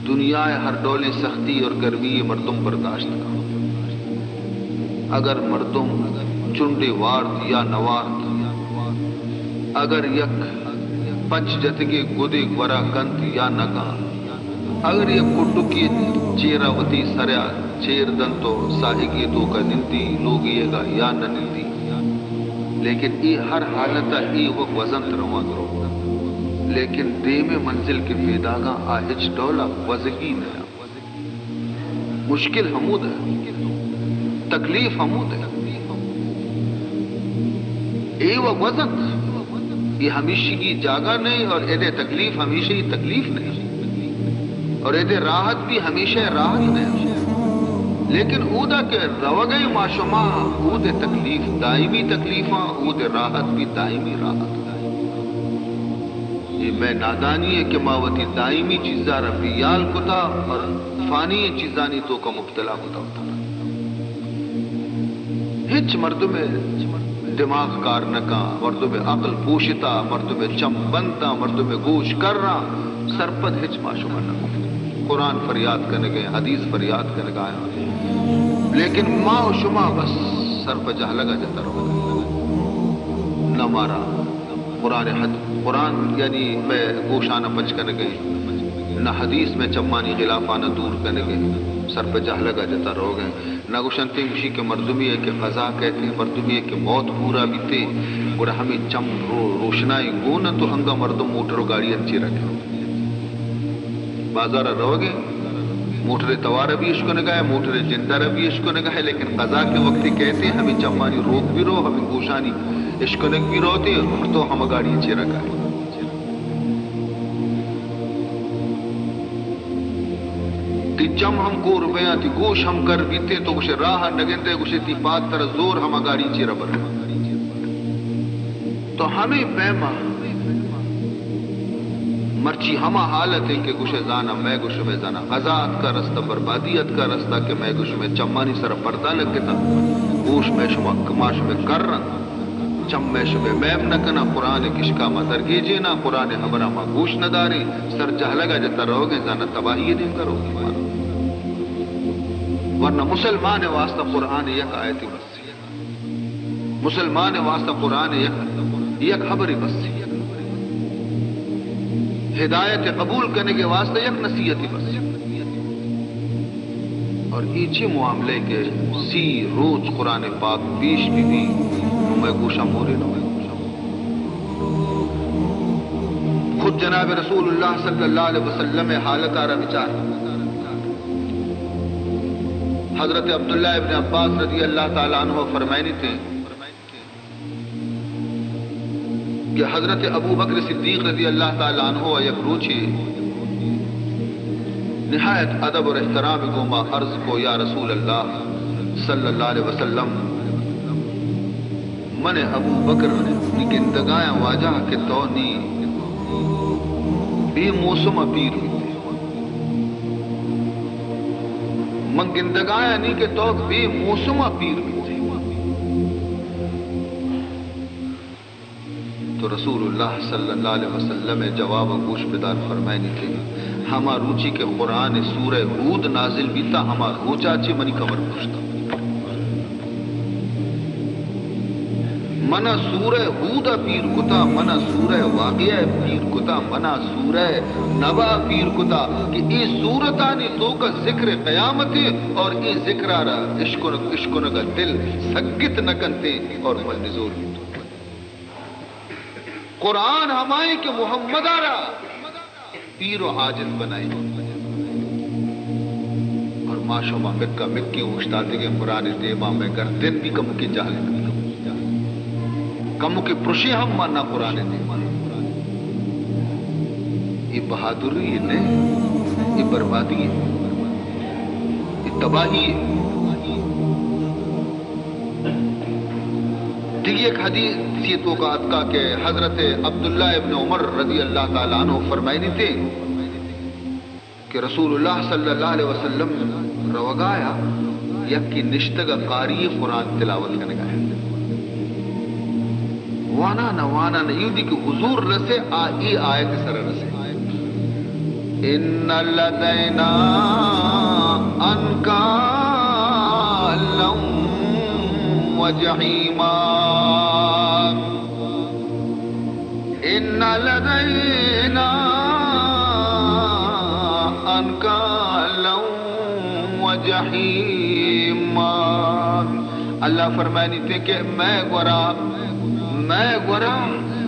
دنیا ءِ ہر ڈولیں سختی اور گرمی ءَ مردم برداشت کنت۔ اگر مردم چنڈے وارت یا نہ وارت، اگر یک پچ جتگیں گدے گورا کنت یا نہ کنت، اگر یک کڈکے چیرا وتی سرا چیر دنت و ساہگے توکا نندی، لوگیگا یا نہ نندی، لیکن اے ہر حالت ءَ اے و گوزنت روان رو، لیکن دیم ءِ منزل کہ پیداگاں آ ہچ ڈولا گوزگی نہ۔ مشکل ہمود ءَ، تکلیف ہمود ءَ۔ اے و گوزنت، اے ہمیشگی جاگہ نہیں اور ادے تکلیف ہمیشہ ہی تکلیف نہیں۔ اور ایدے راحت بھی ہمیشہ راحت نہ انت، لیکن اودا کہ روگئیں ما شما، اودے تکلیف دائمی تکلیفاں، اودے راحت بھی دائمی راحت۔ اے مئے نادانی ہے کہ ما وتی دائمی چیزاں را بیال کتا اور فانی چیزانی توکا مبتلا کتا۔ ہچ مردم ءِ دماغ کار نہ کن، مردم ءِ عقل پوشتا، مردم ءِ چم بنداں، مردم ءِ گوش کراں، سرپد ہچ ما شما نہ گوشت۔ قرآن فریاد کنگیں، حدیث فریاد کنگا آیاں، لیکن ما و شما بس سر پہ جہلگا جتا رو۔ نہ مارا قرآن حد، قرآن یعنی مئے گوشانا پچ کنگیں، نہ حدیث مئے چمانی غلافانا دور کنگیں، سر پہ جہلگا جتا روگیں۔ نہ گوشنتیں گوشی کہ مردمی ہے کہ قضا کہتے، مردمی ہے کہ موت پورا بیتے، گڑا ہمیں چم رو-، روشنائی گون انت و ہنگا مردم موٹر و گاڑی انچی رکھے۔ بازار روگے، موٹر توار بھی اشکنگا ہے، موٹر جندر بھی اشکنگا ہے، لیکن قضا کے وقت کہتے ہمیں چمانی روک بھی رو، ہمیں گوشانی اشکنگ بھی روتے، تو ہم گاڑی چی رکھا ہے۔ تی چم ہم کور بیاں، تی گوش ہم کر بیتے، تو گوشے راہ نگندے، گوشے تی پاد تر زور ہما گاڑی چی ربر۔ تو ہمیں پیما مرچی ہما حالت ہے کہ گوشے زانا میں گوشمے زانا قضا اتکا رستا، بربادی اتکا رستا کہ میں گوشمے چمانی سر پردہ لگتا، گوش میں شما، ما شمے کر رہا۔ چم مئے شمئے میم نہ کناں، قرآن ءِ کشکا ما درگیجیناں، قرآن ءِ ہبراں ما گوش نہ داریں، سر جہلگا جتا روگیں، زاناں تباہی ءِ دیمگا روگیں۔ ورنہ مسلمان ءِ واسطہ قرآن ءِ یک آیتے بس۔ مسلمان ءِ واسطہ قرآن ءِ یک، یک ہبرے بس۔ ہدایت ءِ قبول کنگ ءِ واسطہ یک نصیحتے بس۔ اور اے چی معاملے کہ سی روچ قرآن پاک پیش بی بی، نو مئے گوشاں مورے نو۔ خود جناب رسول اللہ صلی اللہ علیہ وسلم ءِ حالت آرا بچار۔ حضرت عبداللہ ابن عباس رضی اللہ تعالی عنہ فرمائنی تھے، کہ حضرت ابو بکر صدیق رضی اللہ تعالی عنہ یک روچے نہایت ادب اور احترام گوما عرض کو، یا رسول اللہ صلی اللہ علیہ وسلم، من ابو بکر نی گندگایاں واجہ کہ تو نی بے موسم پیر بیتے۔ من گندگایاں نی کہ تو بے موسم پیر بیتے۔ تو رسول اللہ صلی اللہ علیہ وسلم ءِ جواب ءَ گوش بدار، فرمائنی کہ ہما روچی کہ قرآن سورہ ہود نازل بیتا، ہما روچا چہ منی کمر پشتا۔ منا سورہ ہود ءَ پیر کتا، منا سورہ واقعہ ءَ پیر کتا، منا سورہ نبا ءَ پیر کتا کہ اے سورتانی توکا ذکر قیامت اور اے ذکرارا اشکنگ، اشکنگ ءَ دل سگت نہ کنتے اور من نزور بیتوں۔ قرآن ہمائیں کہ محمد ءَ را پیر و عاجز بنائیں۔ اور ما شما مکا مکیں اوشتاتگیں قرآن دیما، مئے گردن بھی کمکے جہل۔ کمکے پرشے ہم مانا قرآن ءِ دیم ءَ۔ اے بہادری نہ، اے بربادی، اے تباہی۔ دگہ یک حدیثے توکا اتکا کہ حضرت عبداللہ ابن عمر رضی اللہ تعالی عنہ فرمائنیتے کہ رسول اللہ صلی اللہ علیہ وسلم روگایا، یکے نشتگا قاری قرآن تلاوت کنگایا۔ وانا نہ، وانا نہ، ایودی کہ حضور رسے، آ اے آیت سر رسے۔ ان لدینا انکالا و جحیما۔ ان لدینا انکالا و جحیما۔ اللہ فرمائنیتے کہ مئے گورا، مئے گورا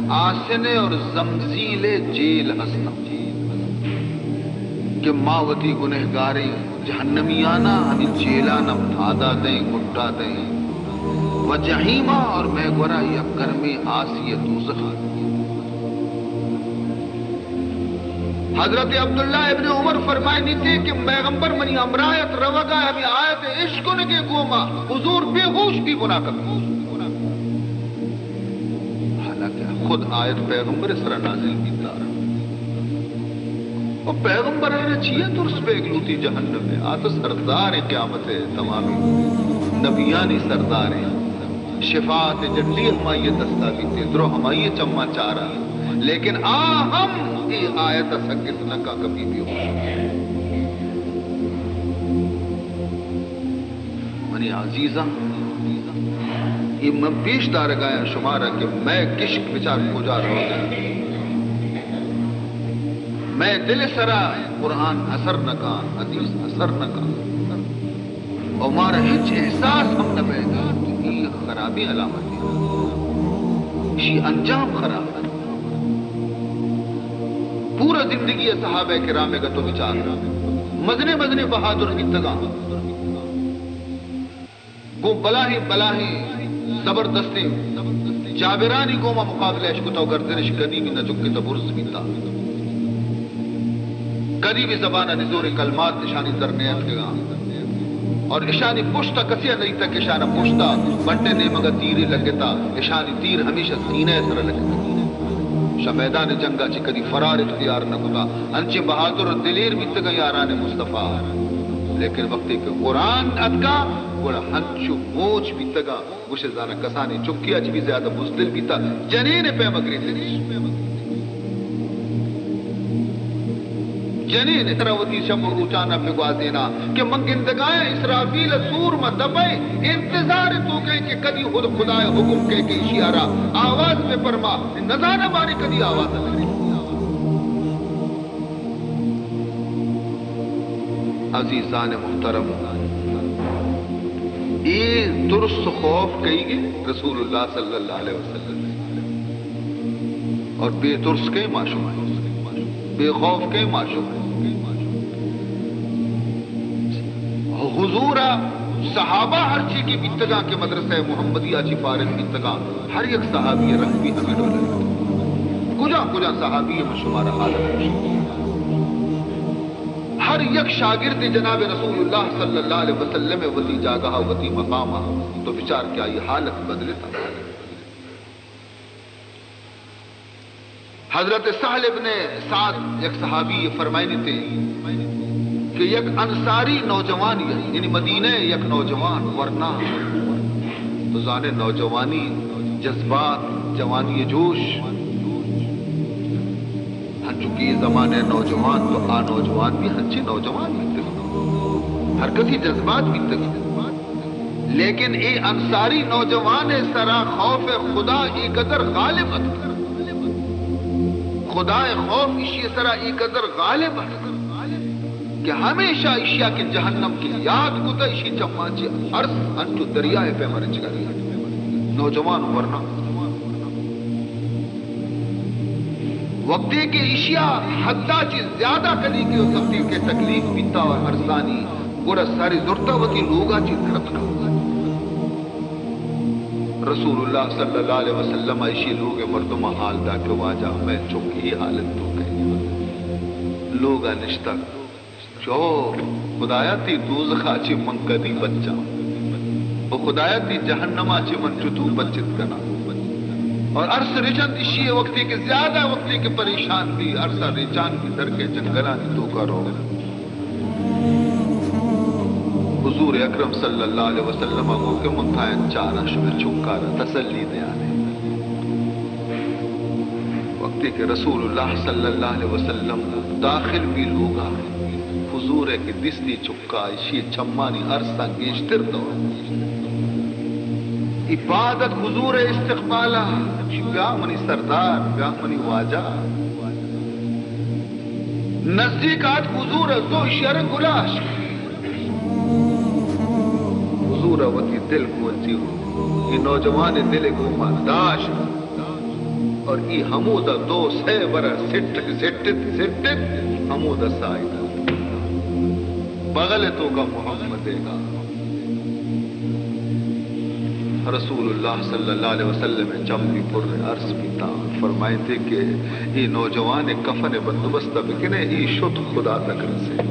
آسنے اور زمزیلے جیل ہستاں کہ ما وتی گنہگاریں جہنمیانا ہمے جیلانا پادا دئیں، گڈا دئیں۔ و جحیما، اور مئے گورا یک گرمیں آسی دوزخ۔ حضرت عبداللہ ابن عمر فرمائنیتے کہ پیغمبر منی ہمراہ ات، روگا ہمے آیت اشکنگے گوما حضور بے ہوش بی بنا کپت۔ حالانکہ خود آیت پیغمبر سرا نازل بیتا۔ و پیغمبرانا چیا ترس بیگ لوٹی جہنم ءِ؟ آ تو سردار قیامت ءِ، تمامی نبیانی سردار۔ شفاعت جنڈی ہمائی دستا بیتے، درو ہمائی چماں چارا۔ لیکن آ ہم اے آیت سگت نکا کپی بے ہوش۔ منی عزیزاں، اے من پیش دارگایاں شمارا کہ مئے کشک بچار کجا روگ ءَ۔ مئے دل سرا قرآن اثر نکاں، حدیث اثر نکاں۔ و مارا ہچ احساس ہم نہ بیگ ءَ، تو اے خرابیں علامتے۔ اشی انجام خراب۔ پورا زندگی ءَ صحابہ کرام ءَ گتو بچار، مزنیں مزنیں بہادر بیتگاں۔ گوں بلاہیں بلاہیں زبردستیں جابرانی گوما مقابلہ اش کتا و گردن اش کدی بھی نہ جکتا، برز بیتا۔ کدی بھی زبان ءَ نزوریں کلمات اشانی در نیاتکگاں۔ اور اشانی پشت ءَ کسے ءَ نہ دیتگ کہ اشانا پشت ءَ بنڈ ءِ نیمگ ءَ تیرے لگتا، اشانی تیر ہمیشہ سینہ ءِ سر ءَ لگتا۔ شہ میدان جنگ ءَ چہ کدی فرار اختیار نہ کتا۔ انچیں بہادر و دلیر بیتگاں یاران مصطفی، لیکن وقتی کہ قرآن اتکا، گڑا ہنچو موچ بیتگاں۔ گوشے زاناں کسانیں چکے ءَ چہ بھی زیادہ بزدل بیتا، جنین ءِ پیم ءَ گریتگش۔ جنین ءِ سرا وتی شپ و روچانا بگوازینا کہ من گندگایاں اسرافیل ءَ سور ما دپ ءِ انتظار ءِ توک ءَ کہ کدی خود خدا ءِ حکم کئے کہ ایشی ءَ را آواز بہ پرما، نزاناں باریں کدی آواز ءَ بہ عزیزان محترم، اے ترس و خوف کئیگ ءَ؟ رسول اللہ صلی اللہ علیہ وسلم۔ اور بے ترس کئے؟ ما شما۔ بے خوف کئے؟ ما شما۔ حضور ءَ صحابہ ہرچی کہ بیتگاں کہ مدرسہ محمدیہ چی فارغ بیتگاں، ہر یک صحابی ءِ رنگ بھی ہمے ڈول ءَ۔ کجا کجا صحابی ءِ من شمارا حالت گوشت۔ ہر یک شاگرد جناب رسول اللہ صلی اللہ علیہ وسلم ءِ وتی جاگہ ءَ، وتی مقام ءَ، تو بچار کہ آئی حالت بدلتا۔ حضرت سہل ابن سعد یک صحابی ءَ فرمائنیتے کہ یک انصاری نوجوانی ات، یعنی مدینہ ءِ یک نوجوان ورنا۔ تو زانے نوجوانی، جذبات، جوانی ءِ جوش، ہنچو کہ اے زمانہ ءِ نوجوان، تو آ نوجوان بھی ہنچیں نوجوان بیتگ، ہر کسی جذبات بیتگ۔ لیکن اے انصاری نوجوان ءِ سرا خوف خدا اے قدر غالب ات، خدا ءِ خوف ایشی ءِ سرا اے قدر غالب ات کہ ہمیشہ ایشی ءَ کہ جہنم کہ یاد کتا، ایشی چماں چہ ارس انچو دریا ءِ پیما رچگا۔ نوجوان ورنا۔ وقتے کہ ایشی ءَ حدا چہ زیادہ کدی کہ و تکلیف کہ تکلیف بیتا و ارسانی، گڑا سری زرتا وتی لوگا چہ درتکا۔ رسول اللہ صلی اللہ علیہ وسلم ءَ ایشی لوگ ءِ مردماں حال دا کہ واجہ، مئے چک اے حالت ءِ توک ءَ لوگ ءَ نشتگ۔ چو خدایا، تئی دوزخ ءَ چہ من کدی بچاں؟ او خدایا، تئی جہنم ءَ چہ من چتو بچت کناں؟ اور ارس رچنت ایشی ءَ وقتی کہ زیادہ وقتی کہ پریشان بی، ارس ءَ ریچان بی، درکے جنگلانی توک ءَ رو۔ حضور اکرم صلی اللہ علیہ وسلم ءَ گو کہ من تھا انچارا شمئے چکارا تسلی دیانے۔ وقتی کہ رسول اللہ صلی اللہ علیہ وسلم داخل بی لوگا، حضور ءَ کہ دیستی چکا، ایشی چمانی ارساں گیشتر دور۔ ای پاد ات حضور ءِ استقبالا، بیا منی سردار، بیا منی واجہ۔ نزدیک آتک حضور ءَ، زو ایشی ءَ را گلاشت۔ حضور ءَ وتی دل گوں وتی اے نوجوان ءِ دل ءَ گوں ما داشت۔ اور ای ہمودا دو سئے برا سٹت، سٹت، سٹت، ہمودا ساہ دات۔ بغل ءِ توکا محمد ءِ گا۔ رسول اللہ صلی اللہ علیہ وسلم ءِ چم بی پر ارس بیتا۔ فرمائیتے کہ اے نوجوان ءِ کفن ءِ بندوبست ءَ بکنے، اے شت خدا تک رسے۔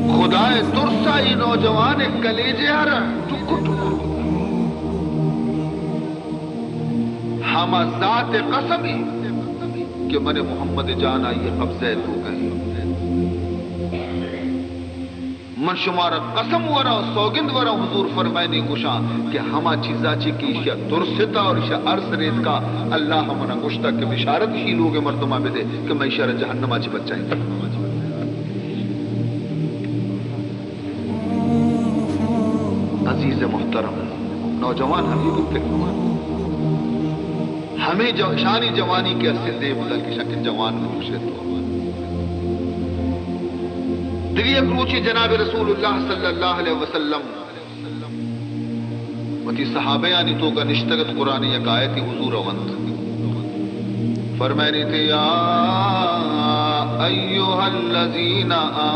خدا ءِ ترس ءَ اے نوجوان ءِ کلیجہ ءَ را ٹکر ٹکر کت۔ ہما ذات ءِ قسم کہ من محمد جان آئی ءِ قبضہ ءِ توک ءَ۔ من شمارا قسم وراں، سوگند وراں، حضور فرمائنی گوشاں کہ ہما چیزا چی کہ ایشی ءَ ترستا اور ایشی ءَ ارس ریتکا، اللہ منا گوشتا کہ بشارت ایشی لوگ ءِ مردماں بدے کہ من ایشی ءَ را جہنم ءَ چہ بچائینتگ۔ عزیز محترم، نوجوان ہمے بوتگ۔ ہمے جو-، شانی جوانی کہ اسے دیم دل کہ شک جوان بوشے تو۔ دگہ یک روچے جناب رسول اللہ صلی اللہ علیہ وسلم وتی صحابیانی توکا نشتگ ات، قرآن یک آیتی حضور ءَ ونت۔ فرمائنیتے، یا ایھا الذین آمنوا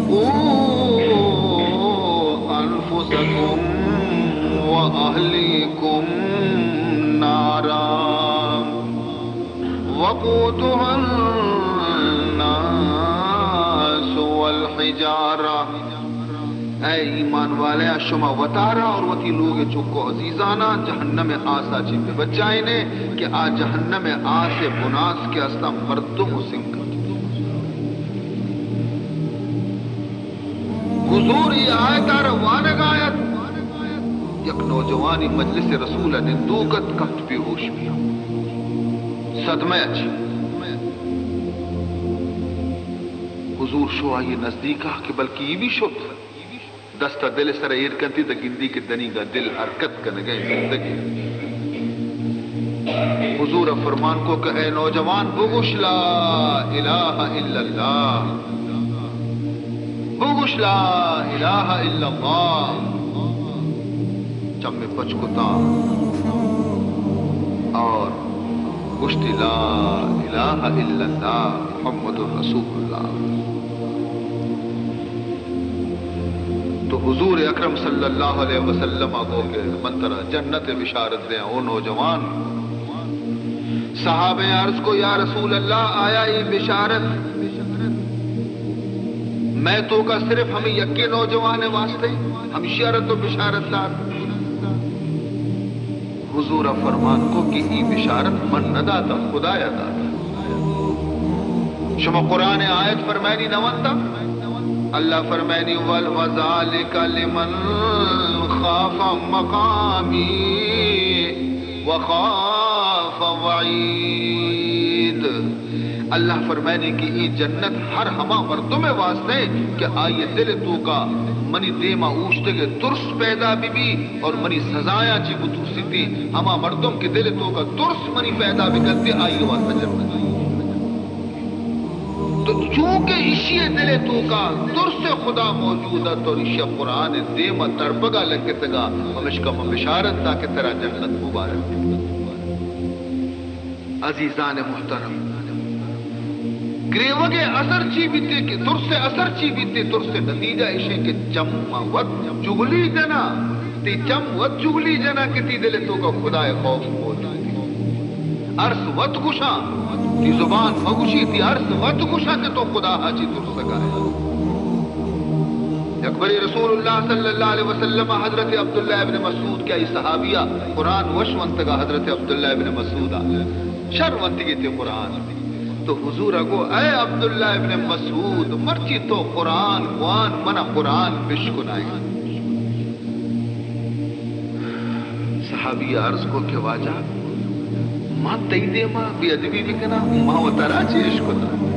قوا انفسکم و اہلیکم نارا وقودها الناس والحجارة۔ اے ایمان والیا، شما وتارا اور وتی لوگ چک و عزیزانا جہنم آسا چی ببچائینے کہ آ جہنم آس بناس کہ استا مردم و سنگ۔ حضور ای آیت ء را وانگ ء ات، یک نوجوانے مجلس رسول ء نندوک ات، کپت بے ہوش بی، صدمہ ء چہ۔ حضور شو آئی نزدیک ء کہ بلکہ ای بھی شت، دست ء دل ء سر ء ایر کنتی داں گندی کہ دنیگا دل حرکت کنگ ء زندگ ء۔ حضور ء فرمان کو کہ اے نوجوان، بگوش لا الہ الا اللہ، بگوش لا الہ الا اللہ۔ چم پچ کتا اور گوشتی، لا الہ الا اللہ محمد رسول اللہ۔ تو حضور اکرم صلی اللہ علیہ وسلم ء گو کہ من ترا جنت ء بشارت دیاں، او نوجوان۔ صحابہ عرض کو، یا رسول اللہ، آیا اے بشارت مئے توکا صرف ہمے یکے نوجوان ء واسطے؟ ہمشی ء را تو بشارت دات؟ حضور ء فرمان کو کہ ای بشارت من نہ داتا، خدایا داتا۔ شما قرآن آیت فرمائنی نہ ونتا؟ اللہ فرمائنی، ول-، وذالک لمن خاف مقامی وخاف وعید۔ اللہ فرمائنی کہ ای جنت ہر ہما مردم واسطے کہ آئی دل توکا منی دیما اوشتگ ترس پیدا بی بی اور منی سزایاں چی بترسیتی، ہما مردم کہ دل توکا ترس منی پیدا بکنتی، آئی واسطہ جنت۔ تو چونکہ ایشی دل توکا ترس خدا موجود ات اور ایشی قرآن دیما تڑپگا لگتگا، پمشکا من بشارت دا کہ ترا جنت مبارک۔ عزیزان محترم، گریوگ ءِ اثر چی بیتے کہ، ترس ءِ اثر چی بیتے؟ ترس ءِ نتیجہ ایشیں کہ چم وت چگلی جنا، تی چم وت چگلی جنا کہ تی دل ءِ توکا خدا ءِ خوف موجود انت۔ ارس وت گشاں، تی زبان مگوشی، تی ارس وت گشاں کہ تو خدا ءَ چی ترسگا ئے۔ یک برے رسول اللہ صلی اللہ علیہ وسلم ءَ حضرت عبداللہ ابن مسعود کہ آئی صحابی ءَ قرآن وش ونتگا، حضرت عبداللہ ابن مسعود ءَ شر ونتگی تے قرآن۔ تو حضور ءَ گو، اے عبداللہ ابن مسعود، مرچی تو قرآن وان، من ءَ قرآن بشکنائیں۔ صحابی ءَ عرض کو کہ واجہ، ما تئی دیما بے ادبی بکناں، ما و ترا چی اشکناں؟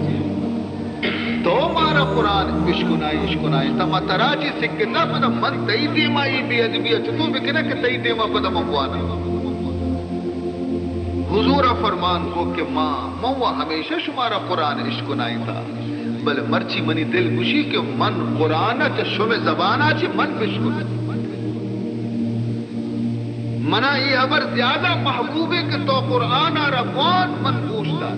تو مارا قرآن اشکنائیں، اشکنائیں، تا ما ترا چی سکتا؟ پدا من تئی دیما ای بے ادبی ءَ چطور بکناں کہ تئی دیما پدا من بواناں؟ حضور ءَ فرمان کو کہ ما، من و ہمیشہ شمارا قرآن اشکنائیں تا، بلے مرچی منی دل گوشی کہ من قرآن ءَ چہ شمے زبان ءَ چی من بشکناں۔ منا اے ہبر زیادہ محبوب ہے کہ تو قرآن ءَ را بوان، من گوش دار۔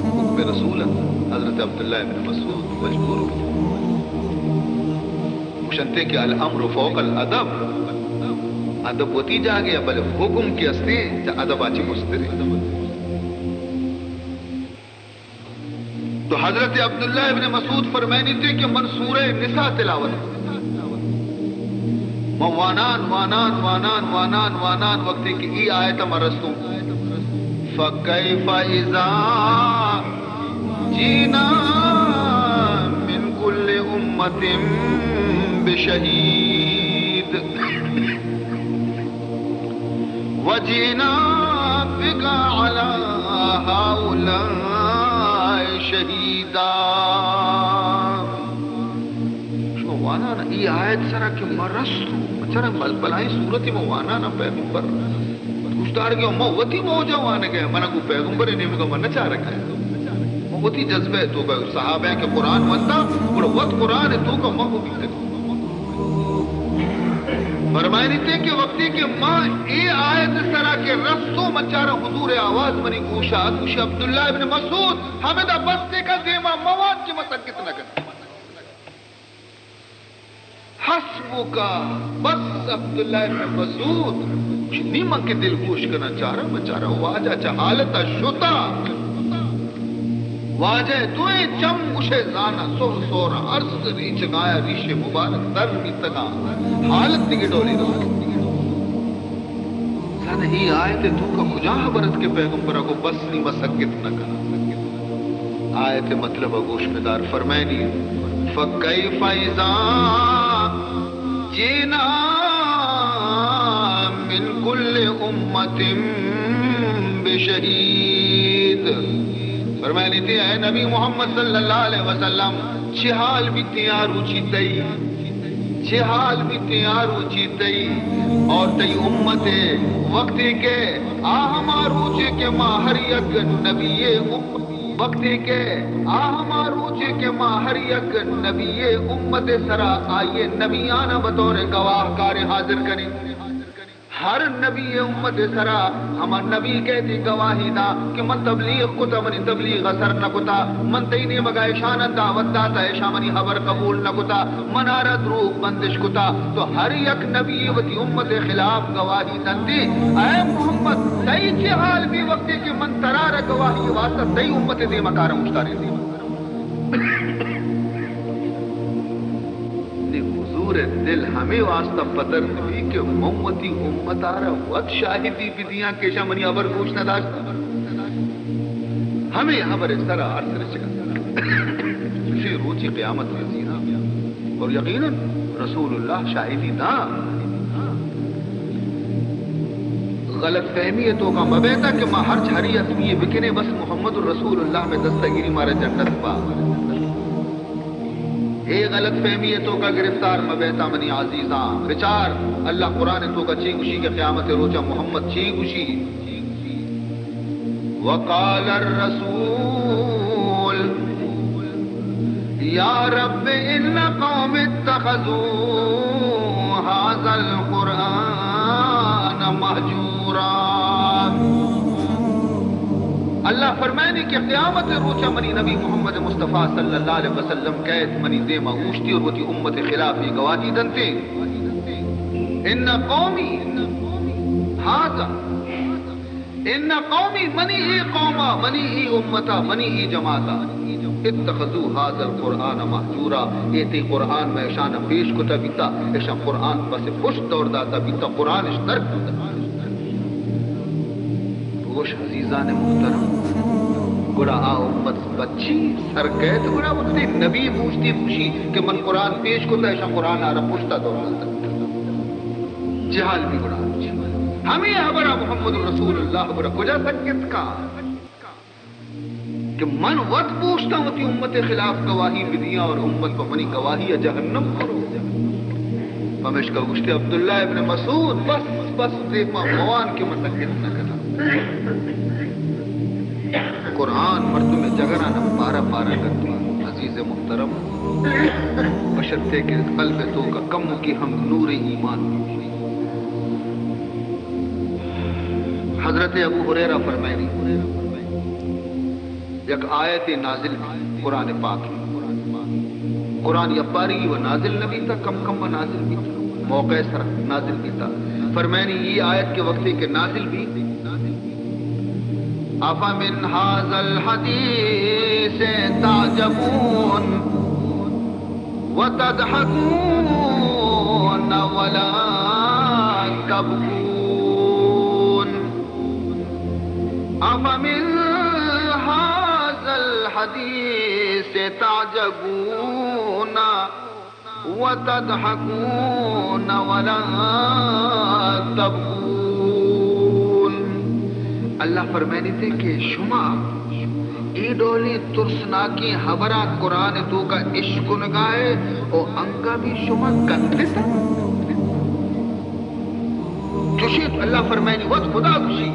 حکم رسول انت، حضرت عبداللہ ابن مسعود مجبور بوت۔ گوشنتے کہ الامر فوق الادب، ادب وتی جاگہ ءَ، بلے حکم کہ استیں چہ ادب ءَ چی مستریں۔ تو حضرت عبداللہ ابن مسعود فرمائنیتے کہ من سورہ نساء تلاوت، من وانان، وانان، وانان، وانان، وانان، وقتی کہ ای آیت من رستوں، فکیف اذا جئنا من کل امة بشہید۔ وجئنا بک علی ہؤلاء شہیدا۔ شما وانان ای آیت سرا کہ ما رستوں، چرا بل-، بلائیں صورتی ما وانان پیغمبر۔ گوشدارگی ما وتی موجا وانگے، منا گو پیغمبر نیمگا من نچارگے۔ ما وتی جذبہ توکا صحابہ کہ قرآن ونتا، گڑا وت قرآن توکا ما گو بیتگ۔ فرمائنیتے کہ وقتی کہ ما اے آیت سرا کہ رستوں، من چارا حضور آواز منی گوشا، گوشی عبداللہ ابن مسعود، ہمدا بس تے کا دیما مواد کہ ما سنگت نہ کن۔ حسبک، بس عبداللہ ابن مسعود، نی من کہ دل گوش کنا چارا، من چارا واجہ چہ حالتا شتا۔ واجہ دوئیں چم گوشے زانا سہر سہرا، ارس ریچگایا، ریشے مبارک در بیتگا، حالت دگہ ڈولے رسیت۔ زانا ای آیت توکا کجا خبر ات کہ پیغمبرا گو بس نی مسگت نہ کنا۔ آیت مطلب گوش بدار، فرمائنی، فکیف اذا جئنا من کل امة بشہید۔ فرمائنیتے، اے نبی محمد صلی اللہ علیہ وسلم، چہ حال بیتیں آ روچی تئی، چہ حال بیتیں آ روچی تئی اور تئی امت، وقتی کہ آ ہما روچے کہ ما ہر یک نبی ام-، وقتی کہ آ ہما روچے کہ ما ہر یک نبی امت سرا آئی نبیان بطور گواہ کار حاضر کنیں۔ ہر نبی امت سرا ہما نبی کہتی گواہی دا کہ من تبلیغ کتا، منی تبلیغ اثر نہ کتا، من تئی نیمگا اشان دعوت داتا، اشان منی خبر قبول نہ کتا، من آرا دروغ بندش کتا۔ تو ہر یک نبی وتی امت خلاف گواہی دنتی۔ اے محمد، تئی چے حال بی وقتی کہ من ترارا گواہی واسطہ تئی امت دیما کارم اشتاری دی؟ نی حضور دل ہمے واسطہ پتر بی کہ من وتی امت آرا وت شاہدی بدیاں کہ ایشاں منی ہبر گوش نہ داشت۔ ہمے ہبر سرا ارس رچگا۔ چوشیں روچی قیامت رسینا اور یقیناً رسول اللہ شاہدی داں۔ غلط فہمی توکا مبیتا کہ ما ہرچ ہری حتمی بکنے بس محمد رسول اللہ میں دستگیری مارا جنت با۔ اے غلط فہمی توکا گرفتار مبیتا منی عزیزاں۔ بچار، اللہ قرآن توکا چی گوشی کہ قیامت روچا محمد چی گوشی؟ وقال الرسول یا رب ان قوم اتخذوا هذا القرآن مهجورا۔ اللہ فرمائنی کہ قیامت روچا منی نبی محمد مصطفیٰ صلی اللہ علیہ وسلم کئیت منی دیما اوشتی اور وتی امت خلاف گواہی دنتے۔ ان قومی ھذا، ان قومی، منی اے قوما، منی اے امتا، منی اے جماعتا، اتخذوا ھذا القرآن مہجورا، اے تئی قرآن مئے اشانا پیش کتا بیتا، اشان قرآن پس پشت دور داتا بیتا، قرآن اش ترک کتا۔ بگوش عزیزان محترم، گڑا آ امت بچی سر کئیت، گڑا وقتی نبی بوشتی بوشی کہ من قرآن پیش کتا، اشان قرآن آرا پشتا دور داتا۔ جہل بھی گڑا۔ ہمیں حبرا محمد رسول اللہ گڑا کجا سکت کا؟ کہ من وت بوشتاں وتی امت خلاف گواہی بدیاں اور امت پہ منی گواہی جہنم کرو۔ پمیشکا گوشتے عبداللہ ابن مسعود، بس، بس، دیما موان کہ من سکت نہ کنا۔ قرآن مردم جگرانا پارا پارا کرتی۔ عزیز محترم، بشرطے کہ قلب توکا کمکی ہم نور ایمان۔ حضرت ابو ہریرہ فرمائنی، یک آیت نازل بی قرآن پاک، قرآن یپاری و نازل نبی تا، کم کم و نازل بی تا، موقع سر نازل بی تا۔ فرمائنی ای آیت کے وقت کے نازل بی، أفمن هذا الحديث تعجبون وتضحكون ولا تبكون. أفمن هذا الحديث تعجبون وتضحكون ولا تبكون. اللہ فرمائنیتے کہ شما اے ڈولیں ترسناکیں حبراں قرآن توکا اشکنگائے او انگا بھی شما کندتا. چوشیں اللہ فرمائنی وت خدا گوشی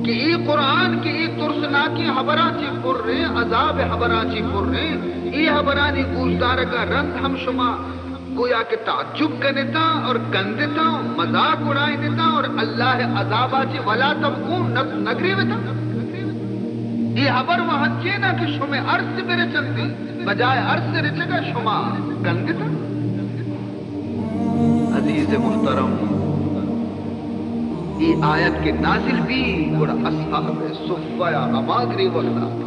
کہ اے قرآن کہ اے ترسناکیں حبراں چی پر ریں، عذاب حبراں چی پر ریں، اے حبرانی گوشدارگا رند ہم شما گویا کہ تعجب کنتا اور کندتا، مذاق اڑائینتا اور اللہ عذابا چی ولا تبکون، نہ، نہ گریوتا. اے حبر و ہنچینا کہ شمے ارس برچنتی، بجائے ارس رچگا شما کندتا. عزیز محترم، اے آیت کہ نازل بی، گڑا اصحاب صفہ یا ہما گریوگ داتا،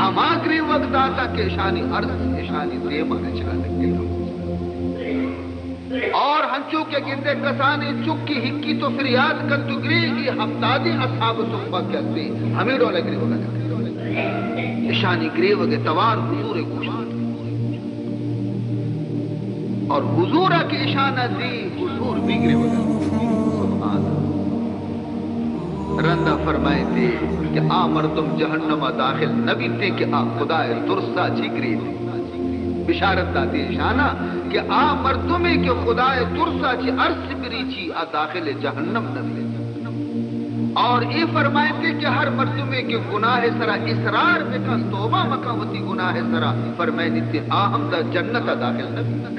ہما گریوگ داتا کہ اشانی ارس اشانی دیما رچگا لگتا. اور ہنچو کہ گندے کسانی چکی ہکی تو فریاد کن تو گری، اے ہفتادی اصحاب صفہ کہ ہستے، ہمیں ڈولا گریوگ داتا. اشانی گریوگ توار حضور گوشت. اور حضور کہ اشانا دی، حضور بھی گریوگا. سبحان اللہ. رندا فرمائیتے کہ آ مردم جہنما داخل نہ بیتے کہ آ خدائے ترسا چی گریتے. بشارت داتے اشانا کہ آ مردمے کہ خدائے ترسا چی ارس بریچی، آ داخل جہنم نہ بیتے. اور اے فرمائیتے کہ ہر مردمے کہ گناہ سرا اصرار بکن، توبہ مکن وتی گناہ سرا، فرمائیتے آ ہم دا جنتا داخل نہ بیتے.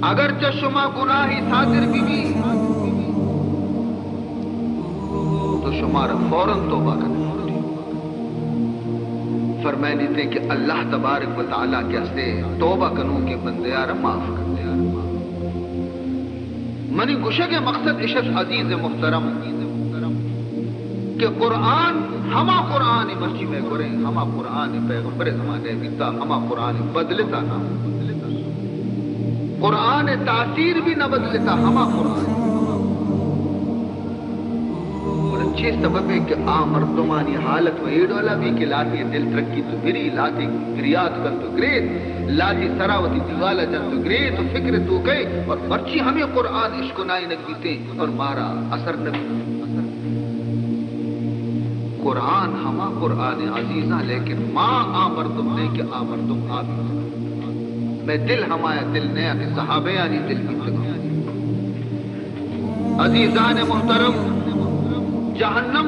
اگرچہ شما گناہی صادر بی بی تو شمارا فوراً توبہ کنگا لوٹی. فرمائنیتے کہ اللہ تبارک و تعالیٰ کہ ہستے توبہ کنوکیں بندیارا معاف کنتے. منی گشگ مقصد اشت عزیز محترم کہ قرآن ہما قرآن مرچی میں گوریں، ہما قرآن پیغمبر زمانے بیتا، ہما قرآن بدلتا نہ. قرآن تاثیر بھی نہ بدلتا، ہما قرآن. بلے چے سبب ہے کہ آ مردمانی حالت و اے ڈولا بھی کہ لاتی دل ترکی تو بری، لاتی فریاد کن تو گریت، لاتی سرا وتی دیوالا جن تو گریت و فکر تو کئے، اور مرچی ہمیں قرآن اشکنائینگ بیتے اور مارا اثر نہ بیتے. قرآن ہما قرآن عزیزاں، لیکن ما آ مردم نہیں کہ آ مردم آ بیت. میں دل ہمایا دل نیا کہ صحابیانی دل بیتگاں. عزیزان محترم، جہنم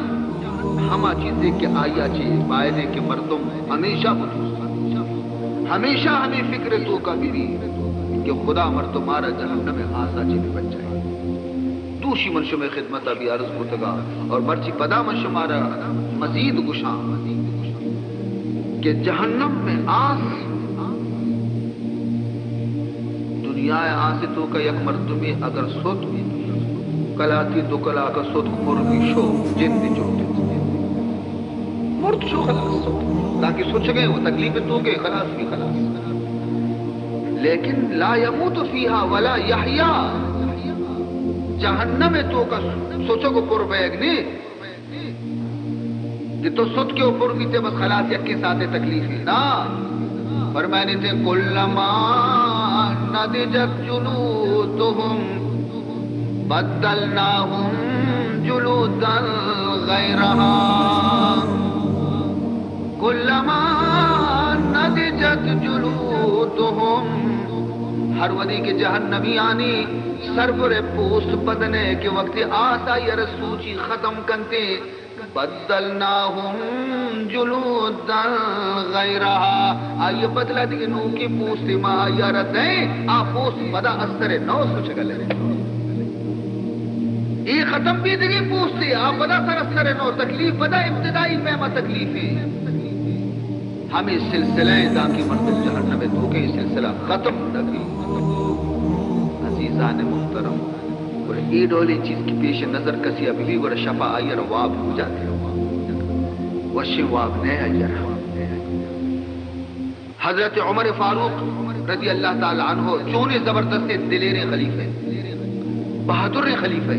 ہما چیزے کہ آیا چی بایدے کہ مردم ہمیشہ بجوز، ہمیشہ ہمیں فکر توکا بی کہ خدا مردمارا جہنم آسا چی بچائے. دوشی من شمئے خدمت ءَ بی عرض کتگا، اور مرچی پدا من شمارا مزید گشاں کہ جہنم میں آس، دنیا ءِ آس ءِ توکا یک مردمے اگر ستک، کلاتی دو کلاک ءَ ستک پر بی، شو جند چوٹ، مرد، شو خلاص، ستک، تاکہ سچگے و تکلیف توکے، خلاص بی، خلاص۔ لیکن لا یموت فیہا ولا یحیا، جہنم ءِ توکا سچگ و پر بیگ نے کہ تو ستکے و پر بیتے، بس خلاص، یکیں ساعتے تکلیفے۔ نا، فرمائنی تے، کلما نضجت جلودہم بدلناہم جلودا غیرہا۔ کلما نضجت جلودہم، ہر وھدی کہ جہنمیانی سربر ءِ پوست بدن ءِ کہ وقتی آس آئی ءَ را سوچی ختم کنتے، بدلناہم جلودا غیرہا، آئی ءِ بدلا دگہ نوکیں پوستے ما آئی ءَ را دئیں، آ پوست پدا از سر ءَ نو سچگ ءَ لگے۔ اے ختم بی دگہ پوستے، آ پدا سر از سر ءَ نو، تکلیف پدا ابتدائی پیما تکلیفے۔ ہمے سلسلہ ءَ دانکہ مردم جہنم ءِ توکے، سلسلہ ختم نہ بی۔ عزیزان محترم، گڑا اے ڈولیں چیز کہ پیش نظر کسی ءَ بہ بی، گڑا شپا آئی ءَ را واب کجا دے؟ وشیں واب نہ آئی ءَ را۔ حضرت عمر فاروق رضی اللہ تعالی عنہ چونیں زبردستیں دلیریں خلیفہ، بہادریں خلیفہ،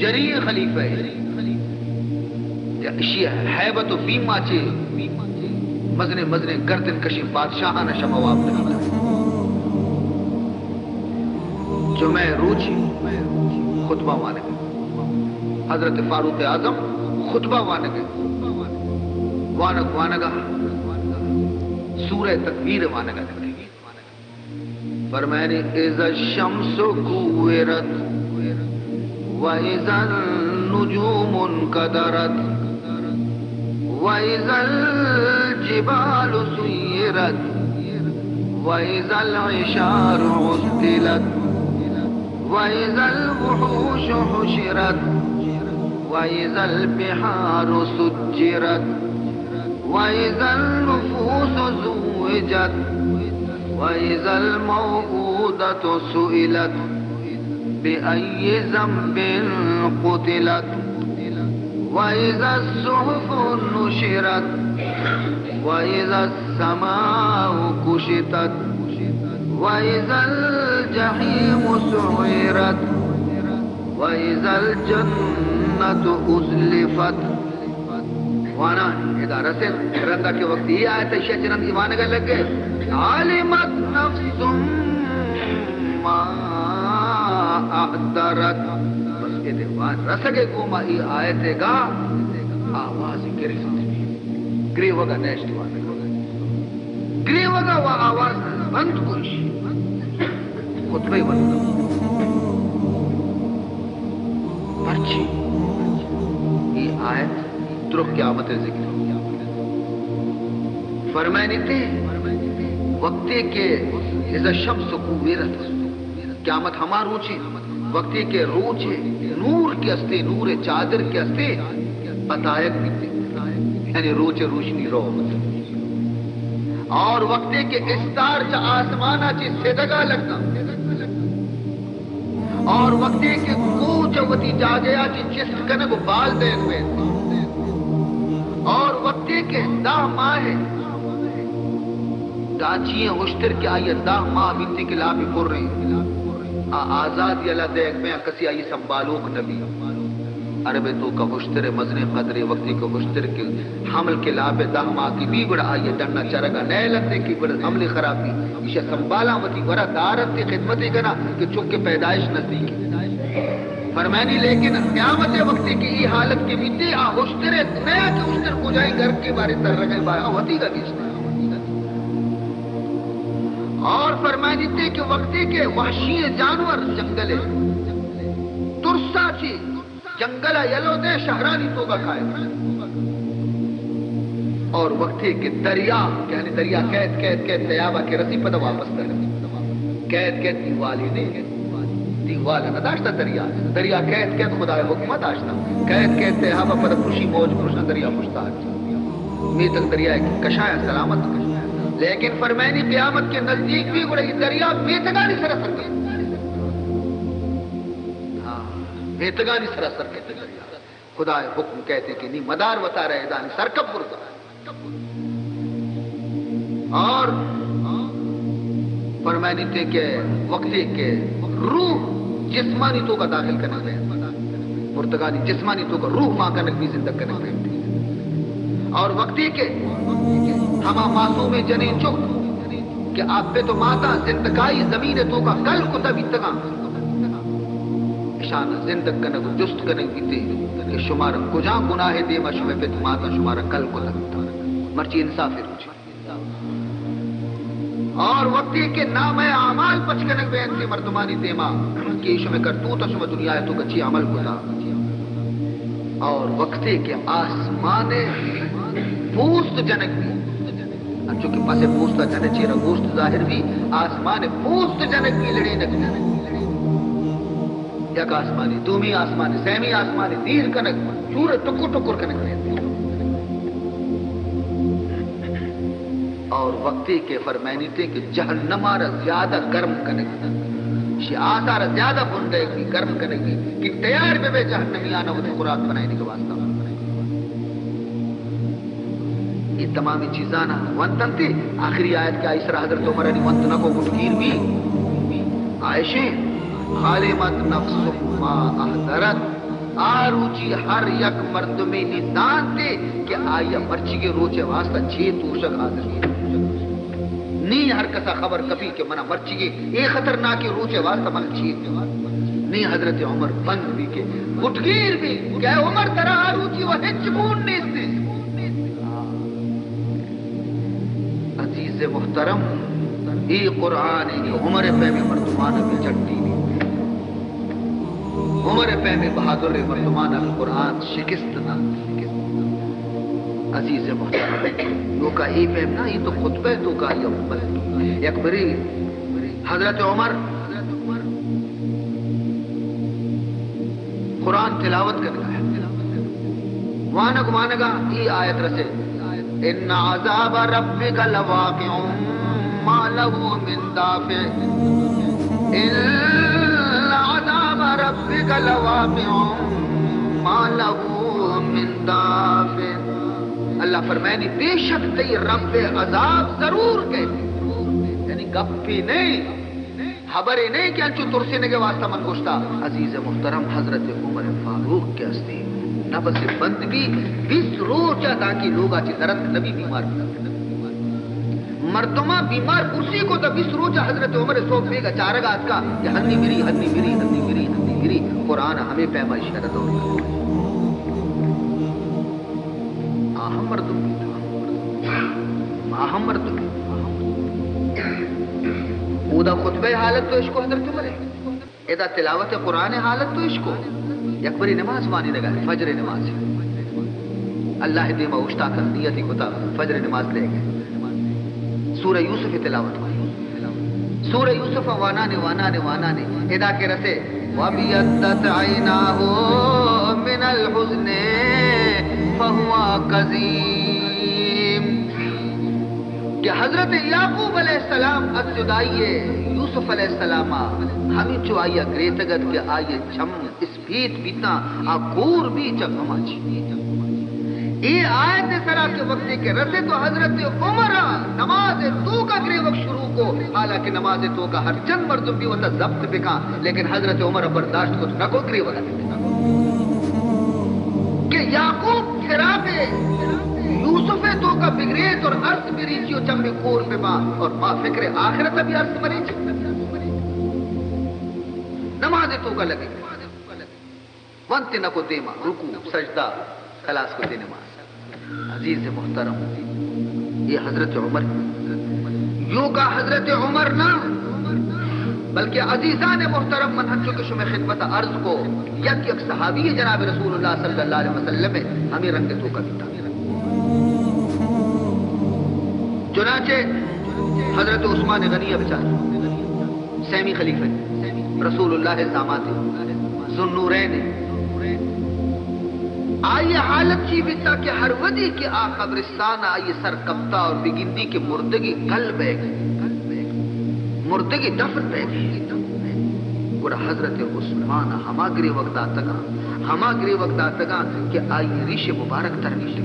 جریح خلیفہ، اشی ءِ ہیبت و بیما چہ مزنیں مزنیں گردن کشیں بادشاہاں شما واب نہ بیتگ۔ جمعہ روچی خطبہ وانگ، حضرت فاروق اعظم خطبہ وانگ، وانگ وانگا سورہ تکویر وانگا لگے۔ فرمائنی، اذا الشمس كورت واذا النجوم انكدرت واذا الجبال سيرت واذا العشار عطلت واذا الوحوش حشرت واذا البحار سجرت واذا النفوس زوجت واذا الموءودة سئلت بأي ذنب قتلت واذا الصحف نشرت واذا السماء كشطت واذا الجحيم سعرت واذا الجنة أزلفت۔ وانا ادا رسن رندا کہ وقتی اے آیت ایشی چہ رند ایمانگا لگے، علمت نفس ما احضرت۔ بس اے دیوان رسگے گوما اے آیت گا آواز گرفت بی۔ گریوگا نیشت وانگا۔ گریوگا و آواز بند کش۔ خطبہ ورد۔ پرچی؟ اے آیت درو قیامت ذکر۔ فرمائنی تے وقتی کہ اذا الشمس كورت، قیامت ہما روچے وقتی کہ روچ نور کہ استے، نور چادر کہ استے، پتائگ بیتے، یعنی روچ روشنی رو۔ اور وقتی کہ استار چہ آسمانا چہ سدگا لگا، اور وقتی کہ کوہ چہ وتی جاگہا چہ چست کنگ و بال دئیگ بیت، اور وقتی کہ دہ ماہ ڈاچی ءِ ہشتر کہ آئی ءَ دہ ماہ بیتی کہ لاپی پر انت، آ آزاد یلہ دئیگ بیاں، کسی آئی سنبھالوک نہ بی۔ عرب ءِ توکا ہشتر ءِ مزنیں قدرے، وقتی کہ ہشتر کہ حمل کہ لاپ ءَ دہ ماہ کہ بی، گڑا آئی ءَ ڈنا چرگا نئیل انت کہ گڑا حملے خراب بی، ایشا سنبھالاں، وتی گورا دار انت، خدمتے کناں کہ چک ءِ پیدائش نزدیک انت۔ فرمائنی، لیکن قیامت ءِ وقتی کہ اے حالت کہ بیتے، آ ہشتر ءِ نیا کہ ہشتر کجائیں گرکے بارے ترگئے، با آ وتیگا گیشتر۔ اور فرمائنیتے کہ وقتی کہ وحشی جانور جنگل ءِ ترسا چی جنگل ءَ یلو دے، شہرانی توکا کائے۔ اور وقتی کہ دریا، یعنی دریا کیت، کیت، کیت، تیابا کہ رسی پدا واپس در۔ کیت، کیت، دیوالی نے۔ والا نہ داشتہ دریا۔ دریا کیت کیت خدائے حکمہ داشتہ۔ کیت کیت تہا پہ پد پرشی موج پرشاں دریا پشتاک۔ میتگ دریا کشایا سلامت۔ لیکن فرمائنی قیامت کے نزدیک بھی گڑا یہ دریا میتگانی سرا سر کیت۔ ہاں، میتگانی سرا سر کیت دریا۔ خدائے حکم کہتے کہ نی مدار وتارا ایدانی سرکپ برزا۔ اور فرمائنیتے کہ وقتی کہ روح جسمانی توکا داخل کنگ بے، مردگانی جسمانی توکا روح مان کنگ بی، زندگ کنگ بے۔ اور وقتی کہ ہما معصوم جنین چک کہ آ پت و ماتا زندگائی زمین توکا کل کتا بیتگاں، اشان زندگ کنگ و جست کنگ بیتے کہ شمارا کجا گناہ دیما شمے پت ماتا شمارا کل کتا بیتا۔ مرچی انصاف روچی۔ اور وقتی کہ نام اعمال پچ کنگ بے انتی مردمانی دیما کہ شمے کرتوت شما دنیا توکا چی عمل کتا۔ اور وقتی کہ آسمان پوست جنگ بی، انچو کہ پس پوست جنگ چیرا گوشت ظاہر بی، آسمان پوست جنگ بی، لڑینگ بی۔ یک آسمانی، دومی آسمانی، سیمی آسمانی دیر کنگ، چور ٹکر ٹکر کنگ۔ اور وقتی کہ فرمائنیتے کہ جہنم آرا زیادہ گرم کنگ، شی آسارا زیادہ بندگ بی، گرم کنگ بی کہ تیار بے بے جہنمیانا وتی خوراک بنائینی کے واسطہ۔ یہ تمامی چیزانا ونتنتے۔ آخری آیت کہ آئی سرا حضرت عمر علی ونت نکو گٹگیر بی، آئشیں، علمت نفس ما احضرت۔ آ روچی ہر یک مردمے نی زانتے کہ آئی ء مرچیگیں روچ ء واسطہ چے توشگ حاضر انت۔ نی ہر کس ء خبر کپی کہ منا مرچیگیں اے خطرناکیں روچ ء واسطہ من چے کناں۔ نی حضرت عمر بند بی کہ گٹگیر بی کہ اے عمر، ترا آ روچی و ہچ گون نیست انت۔ عزیز محترم، اے قرآن ء کہ عمر ء پیمیں مردمان ء بہ چٹینی۔ عمر ء پیمیں بہادر ء مردمان ء قرآن شکست نہ۔ عزیز محترم، نوکا اے پیم نہ، اے تو خطبہ ء توکا آئی ء بند۔ یک بری حضرت عمر قرآن تلاوت کنگا ہے۔ وانگ وانگا ای آیت رسے، ان عذاب ربک لواقع ما له من دافع، ان عذاب ربک لواقع ما له من دافع۔ اللہ فرمائنی، بے شک تئی رب عذاب ضرور کئیت، یعنی گپے نہیں۔ ہبرے نہ کہ انچو ترسینگ ء واسطہ من گوشتا۔ عزیز محترم، حضرت عمر فاروق کہ ہستی، نبس بند بی، بیست روچ ء دانکہ لوگا چہ درتک نبی، بیمار بی۔ مردماں بیمار کرسی کو تا بیست روچ ء حضرت عمر سوب بیگا چارگا اتکا کہ ہنی مری، ہنی مری، ہنی مری، ہنی مری۔ قرآن ہمیں پیما اشارہ دور۔ آ ہم مردم بیت۔ آ ہم مردم بیت۔ اودا خطبہ حالت تو اشکو حضرت عمر ہے۔ ادا تلاوت قرآن حالت تو اشکو۔ یک بری نماز وانی لگا، فجر نماز۔ اللہ دیما اشتاق نیتی کتا، فجر نماز لے گئے۔ سورہ یوسف تلاوت کو۔ سورہ یوسف وانانے، وانانے، وانانے، ادا کہ رسے، وابيضت عيناه من الحزن فهو كظيم۔ کہ حضرت یعقوب علیہ السلام از جدائی یوسف علیہ السلام ہمینچو آئی گریتگت کہ آئی چم اسپیت بیتاں، آ کور بی چہ غما چی۔ اے آیت سرا کہ وقتی کہ رسے تو حضرت عمر نماز توکا گریوگ شروع کو، حالانکہ نماز توکا ہر چند مردم بی وتا ضبط بکاں، لیکن حضرت عمر برداشت کت نہ کو گریوگ۔ کہ یعقوب فراق یوسف توکا بگریت اور ارس بریچی و چم کور ببا اور ما فکر آخرت بھی ارس مریچی۔ نماز توکا لگے۔ ونت نہ کو دیما، رکوع، سجدہ، خلاص کو دے نماز۔ عزیز محترم، یہ حضرت عمر، یوکا حضرت عمر نہ، بلکہ عزیزان محترم، من ہنچو کہ شمع خدمت عرض کو، یک یک صحابی جناب رسول اللہ صلی اللہ علیہ وسلم ہمیں رنگ توکا بیتا۔ چنانچہ حضرت عثمان غنی بچار سیمی خلیفہ، رسول اللہ ءِ زامات، ذوالنورین۔ آئی ءِ حالت چی بیتا کہ ہر وھدی کہ آ قبرستان ءَ آئی ءِ سر کپتا اور بگندی کہ مردگی کل بیگ، مردگی دفن بیگ، گڑا حضرت عثمان ءَ ہما گریوگ داتگاں، ہما گریوگ داتگاں کہ آئی ریش مبارک تر بیت۔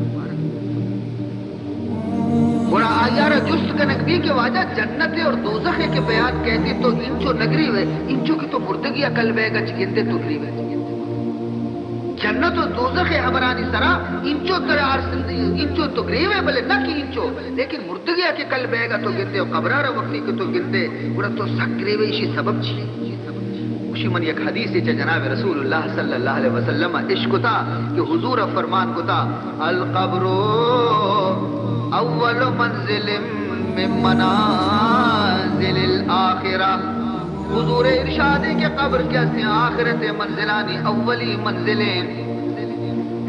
گڑا آئی ءَ را جست کنگ بی کہ واجہ، جنت ءِ اور دوزخ ءِ کہ بیان کئیت ئے تو انچو نہ گریوئے، انچو کہ تو مردگی ءَ کل بیگ ءَ چہ گندئے تو گریوئے۔ جنت و دوزخ ءِ ہبرانی سرا انچو ترا ارس، انچو تو گریوئے، بلے نہ کہ انچو، لیکن مردگی ءَ کہ کل بیگ ءَ تو گندئے و قبر ءَ را وقتی کہ تو گندئے، گڑا تو سک گریوئے، ایشی سبب چی؟ گوشی، من یک حدیثے چہ جناب رسول اللہ صلی اللہ علیہ وسلم ءَ اشکتا کہ حضور ءَ فرمان کتا، القبر اول منزل من منازل الآخرہ۔ حضور ءِ ارشاد ایں کہ قبر کہ استیں آخرت ءِ منزلانی اولی منزل ایں۔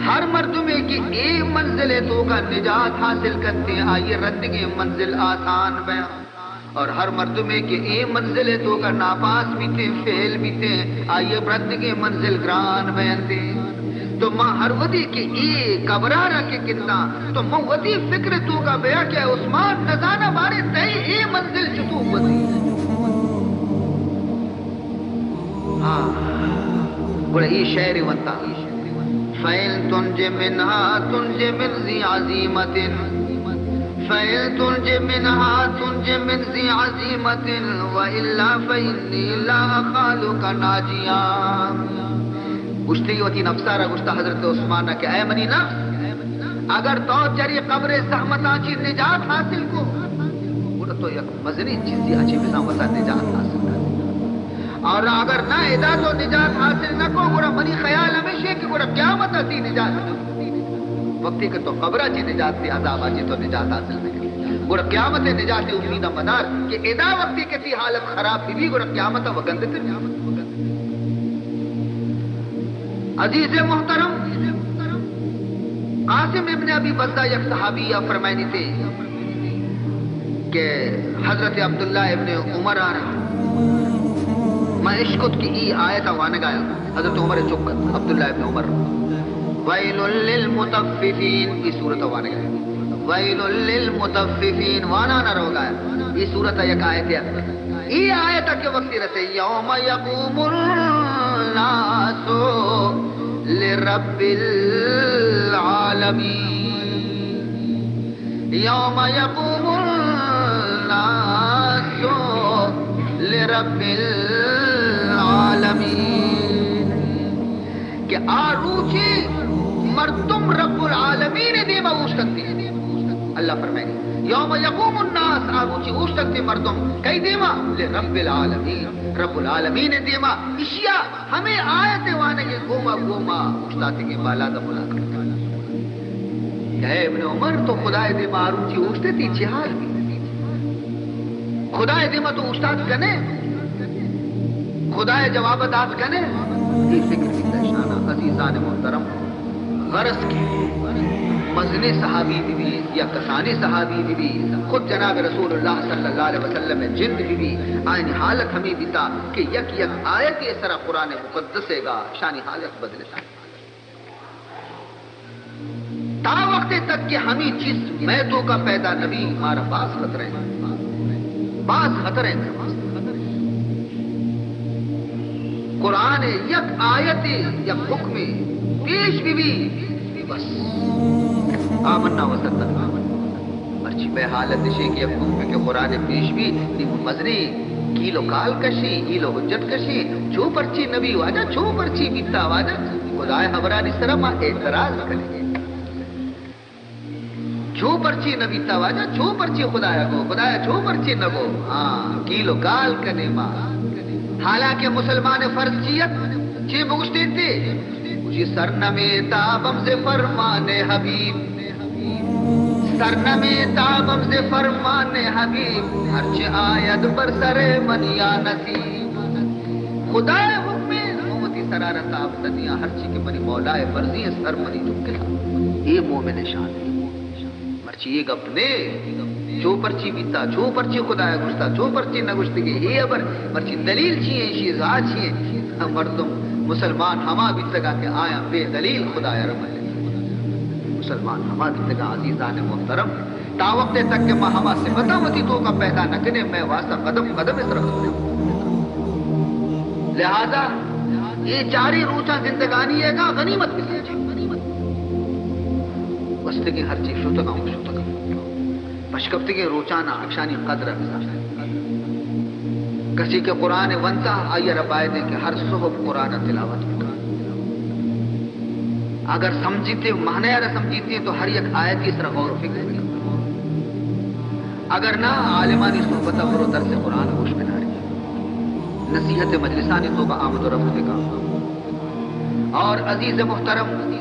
ہر مردمے کہ اے منزل ءِ توکا نجات حاصل کنتیں، آئی ءِ رندگیں منزل آسان بیاں۔ اور ہر مردمے کہ اے منزل ءِ توکا ناپاس بیتیں، فیل بیتیں، آئی ءِ رندگیں منزل گران بینتیں۔ تو ما ہر وھدی کہ اے قبر ءَ را کہ گنداں، تو من وتی فکر ءِ توکا بیا کہ اے عثمان، نزاناں باریں تئی اے منزل چتو وتی۔ ہاں، گڑا اے شعر ونتا۔ فإن تنج منها تنج من ذي عزيمة، فإن تنج منها تنج من ذي عزيمة، وإلا فإني لا أخالك ناجيا۔ گوشتی وتی نفسارا گوشتا حضرت عثمان کہ اے منی نفس، اگر تو چری قبر زحمتاں چی نجات حاصل کو، گڑا تو یک مزنیں چیزے ءَ چہ بزاں وتا نجات حاصل کن۔ اور اگر نہ ادا تو نجات حاصل نہ کو، گڑا منی خیال ہمیش ایں کہ گڑا قیامت ءَ تئی نجات نہ۔ وقتی کہ تو قبر ءَ چہ نجات، تئی عذاب ءَ چہ تو نجات حاصل نہ کن، گڑا قیامت ءِ نجات ءِ امید ءَ مدار کہ ادا وقتی کہ تئی حالت خراب بی، گڑا قیامت ءَ وگندتر۔ عزیز محترم، عاصم ابن ابی بزہ یک صحابی ءَ فرمائنیتے کہ حضرت عبداللہ ابن عمر ءَ را ما اشکت کہ ای آیت ءَ وانگا، حضرت عمر ءِ چک عبداللہ ابن عمر، ویل للمطففین، ای سورت ءَ وانگا، ویل للمطففین، وانان ءَ روگا، ای سورت ءَ یک آیت ءَ، ای آیت ءَ کہ وقتی رسے، یوم یقوم الناس لرب العالمین، یوم یقوم الناس لرب العالمین، کہ آ روچے مردم رب العالمین ءِ دیما اوشتنتے۔ اللہ فرمائنی، یوم یقوم الناس، آ روچے اوشتنتے مردم کئی دیما؟ لرب العالمین، رب العالمین ءِ دیما۔ اشیا ہمے آیت ءِ وانگ ءِ گوما گوما اوشتاتگیں بالاد ءَ ملاقات۔ کہ اے ابن عمر، تو خدا ءِ دیما آ روچے اوشتے، تئی چی حال بی؟ خدا ءِ دیما تو اوشتات کنے؟ خدا ءِ جواب ءَ دات کنے؟ اے فکر بیتا اشانا، عزیزان محترم۔ غرض کہ مزنیں صحابی بہ بی یا کسانیں صحابی بہ بی، خود جناب رسول اللہ صلی اللہ علیہ وسلم ءِ جند بہ بی، آیانی حالت ہمے بیتا کہ یک یک آیتے ءِ سرا قرآن مقدس ءِ گا اشانی حالت بدلتا۔ تا وقتے تک کہ ہمے چیز مئے توکا پیدا نبی، مارا باز خطرہ ایں، باز خطرہ ایں۔ قرآن ءِ یک آیتے، یک حکمے پیش بہ بی، بس، آمنا وصدقنا۔ مرچی مئے حالت اشیں کہ یک حکمے کہ قرآن ءِ پیش بی، نی مزنیں کیل و کال کشیں، ہیل و حجت کشیں، چو پرچی نبی واجہ، چو پرچی بیتا واجہ، خدا ءِ ہبرانی سرا ما اعتراض کنیں۔ چو پرچی نہ بیتا واجہ، چو پرچی خدایا گو، خدایا چو پرچی نہ گو۔ ہاں، کیل و کال کنیں ما۔ حالانکہ مسلمان ءِ فرض چی ات؟ چے بگوشتینتے؟ گوشی، سر نمیتابم ز فرمان حبیب۔ سر نمیتابم ز فرمان حبیب، ہرچه آید بر سر من یا نصیب۔ خدا ءِ حکم ءَ من وتی سرا را تاب نہ دیاں، ہرچی کہ منی مولا ءِ فرضی ءَ سر منی چکے۔ اے مومن ءِ شان۔ مرچی اے گپ نے، چو پرچی بیتا، چو پرچی خدایا گوشتا، چو پرچی نہ گوشتگی، اے ہبر پرچی، دلیل چی ایں، ایشی ازا چی ایں؟ مردم مسلمان ہما بیتگا کہ آیاں بے دلیل خدایا را منتگ۔ مسلمان ہما بیتگا عزیزان محترم، تا وقت تک کہ ما ہما صفتاں وتی توکا پیدا نہ کنیں، مئے واسطہ قدم قدم اس رکھ۔ لہذا اے چاریں روچاں زندگانی ءَ گاں غنیمت بسنجیں۔ گوستگیں ہر چیز شتگاں و شتگاں۔ پشکپتگیں روچاناں اشانی قدر ءَ بزان۔ کسی کہ قرآن ونتا، آئی ءَ را باید انت کہ ہر صبح قرآن ءَ تلاوت بکنت۔ اگر سمجھیتے، معنی ءَ را سمجھیتے تو ہر یک آیتی سرا غور و فکر بکن۔ اگر نہ، عالمانی صحبت ءَ برو، درس قرآن گوش بداری، نصیحت مجلسانی توکا آمد و رفت بکن۔ اور عزیز محترم،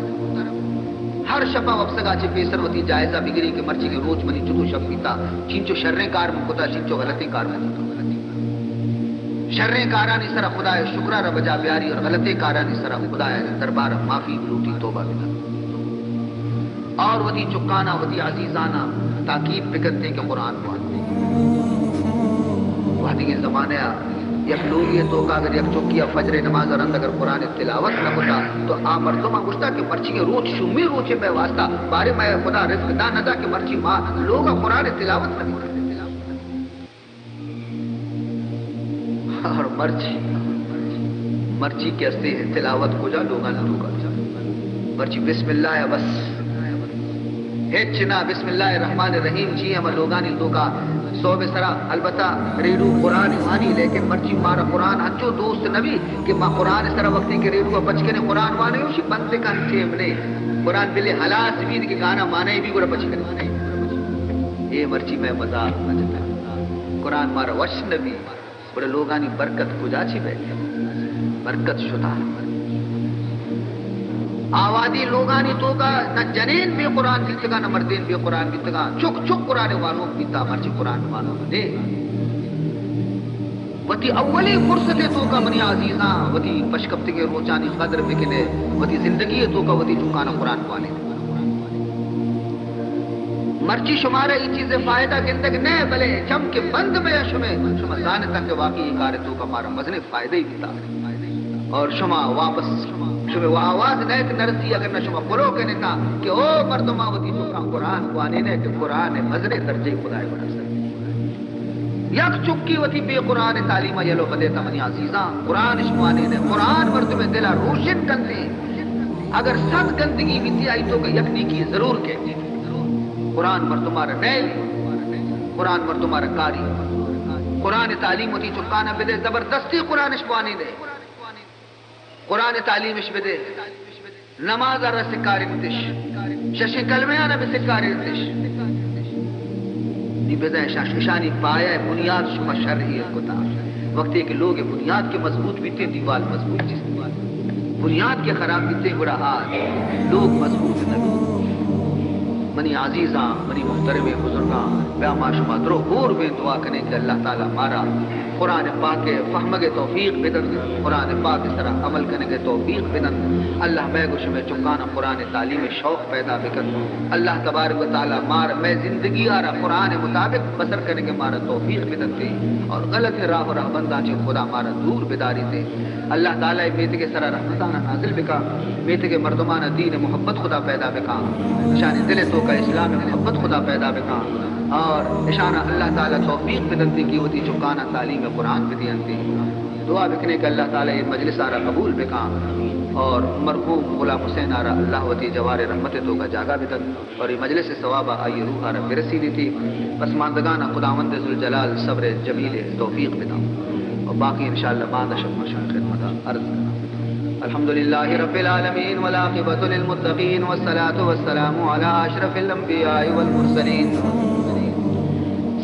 ہر شپا وپسگا چہ پیسر وتی جائزہ بگری کہ مرچی کہ روچ منی چطور شپ بیتا، چینچو شریں کار من کتا، چینچو غلطیں کار من کتا۔ شریں کارانی سرا خدائے شکرا را بجا بیاری اور غلطیں کارانی سرا خدائے دربار معافی بلوٹی، توبہ بکن۔ اور وتی چکانا، وتی عزیزانا تاکید بکنتے کہ قرآن بوان۔ وہدیگیں زمانے ءَ یک لوگے توکا اگر یک چکی ءَ فجر نماز ءَ رند اگر قرآن تلاوت نہ کتا تو آ مردم ءَ گوشتا کہ مرچی روچ شومیں روچے مئے واسطہ، بارے مئے خدا رزق دا نہ دا کہ مرچی ما لوگ ءَ قرآن تلاوت نہ کتا۔ اور مرچی، مرچی کہ استے تلاوت کجا لوگانی توکا؟ مرچی بسم اللہ ءَ بس، ہچ نہ۔ بسم اللہ الرحمن الرحیم چی ہما لوگانی توکا صحب سرا البتہ ریڈو قرآن وانی، لیکن مرچی مارا قرآن انچو دوست نبی کہ ما قرآن سرا وقتی کہ ریڈو پچ کنے قرآن وانے، اوشی بند کن، ٹیم نے۔ قرآن بلے ہلاس بید کہ گانا مانے بھی گڑا پچ کنے۔ اے مرچی مئے مزاق نہ جتا۔ قرآن مارا وش نبی۔ گڑا لوگانی برکت کجا چہ بیت؟ برکت شتا۔ آوادی لوگانی توکا نہ جنین بے قرآن بیتگا، نہ مردین بے قرآن بیتگا۔ چک چک قرآن وانوک بیتا، مرچی قرآن وانوک نے۔ وتی اولی فرصت توکا منی عزیزاں، وتی پشکپتگیں روچانی قدر بکنے، وتی زندگی توکا وتی چکانا قرآن وانے۔ مرچی شمارا اے چیز فائدہ گندگ نہ، بلے چم کہ بند بیا شمے، شما زانتا کہ واقعی اے کار توکا مارا مزنیں فائدہ ہی بیتا۔ اور شما واپس، شمے آواز نئیت نرسی، اگر نہ شما پلو کنتا کہ او مردما وتی چکاں قرآن وانینے کہ قرآن مزنیں درجے خدائے بنفسد۔ یک چکی وتی بے قرآن تعلیم ءَ یلو بدیتا منی عزیزاں، قرآن اش وانینے، قرآن مردم دل ءَ روشن کنتے۔ اگر صد گندگی بیتی آئی توکا یک نیکی ضرور کئیت۔ قرآن مردما را نیلی، قرآن مردما را کاری۔ قرآن تعلیم وتی چکانا بدے، زبردستی قرآن اش بوانینے۔ قرآن تعلیم اش بدے، نماز ءَ را سکارینتش، ششیں کلمہانا بسکارینتش۔ نی بزاں اشاں، اشانی پایہ بنیاد شما شر ایر کتا۔ وقتی کہ لوگ بنیاد کہ مضبوط بیتے، دیوال مضبوط چیز۔ بنیاد کہ خراب بیتے، گڑا آ لوگ مضبوط نہ بیت۔ منی عزیزاں، منی محترمیں بزرگاں، بیا ما شما درو ہور بیں، دعا کنیں کہ اللہ تعالی مارا قرآن پاک ءِ فہمگ ءِ توفیق بدنت، قرآن پاک ءِ سرا عمل کنگ ءِ توفیق بدنت۔ اللہ مئے گو شمئے چکانا قرآن تعلیم ءِ شوق پیدا بکنت۔ اللہ تبارک و تعالی مار مئے زندگی ءَ را قرآن ءِ مطابق بسر کنگ ءِ مارا توفیق بدنت اور غلط راہ و رہبنداں چہ خدا مارا دور بداریت۔ اللہ تعالی میتگ ءِ سرا رحمتانا نازل بکا، میتگ ءِ مردمانا دین ءِ محبت خدا پیدا بکا، اشانی دل ءِ توکا اسلام ءِ محبت خدا پیدا بکا اور اشانا اللہ تعالی توفیق بدنت کہ وتی چکانا تعلیم قرآن بدینت۔ دعا بکنیں کہ اللہ تعالی اے مجلس ءَ را قبول بکاں اور مرحوم غلام حسین ءَ را اللہ وتی جوار رحمت ءِ توکا جاگہ بدنت اور اے مجلس ءِ ثواب آئی روح ءَ را برسینیتی۔ پسماندگان ءَ خداوند ذوالجلال صبر جمیل ءِ توفیق بدنت اور باقی انشاءاللہ باندا شما شمئے خدمت ءَ عرض کناں۔ الحمد لله رب العالمين والعاقبة للمتقين والصلاة والسلام على أشرف الأنبياء والمرسلين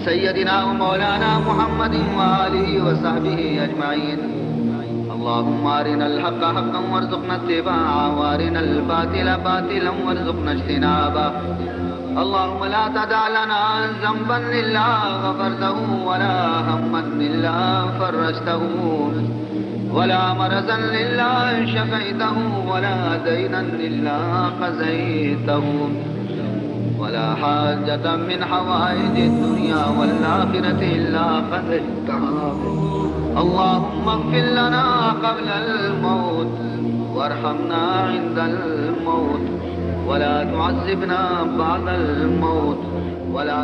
سيدنا ومولانا محمد وآله وصحبه أجمعين. اللهم أرنا الحق حقا وارزقنا اتباعه وأرنا الباطل باطلا وارزقنا اجتنابه. اللهم لا تدع لنا ذنبا إلا غفرته ولا هما إلا فرجته ولا مرضا إلا شفيته ولا دينا إلا قضيته ولا حاجة من حوائج الدنيا والآخرة إلا قضيتها. اللهم اغفر لنا قبل الموت وارحمنا عند الموت ولا تعذبنا بعد الموت ولا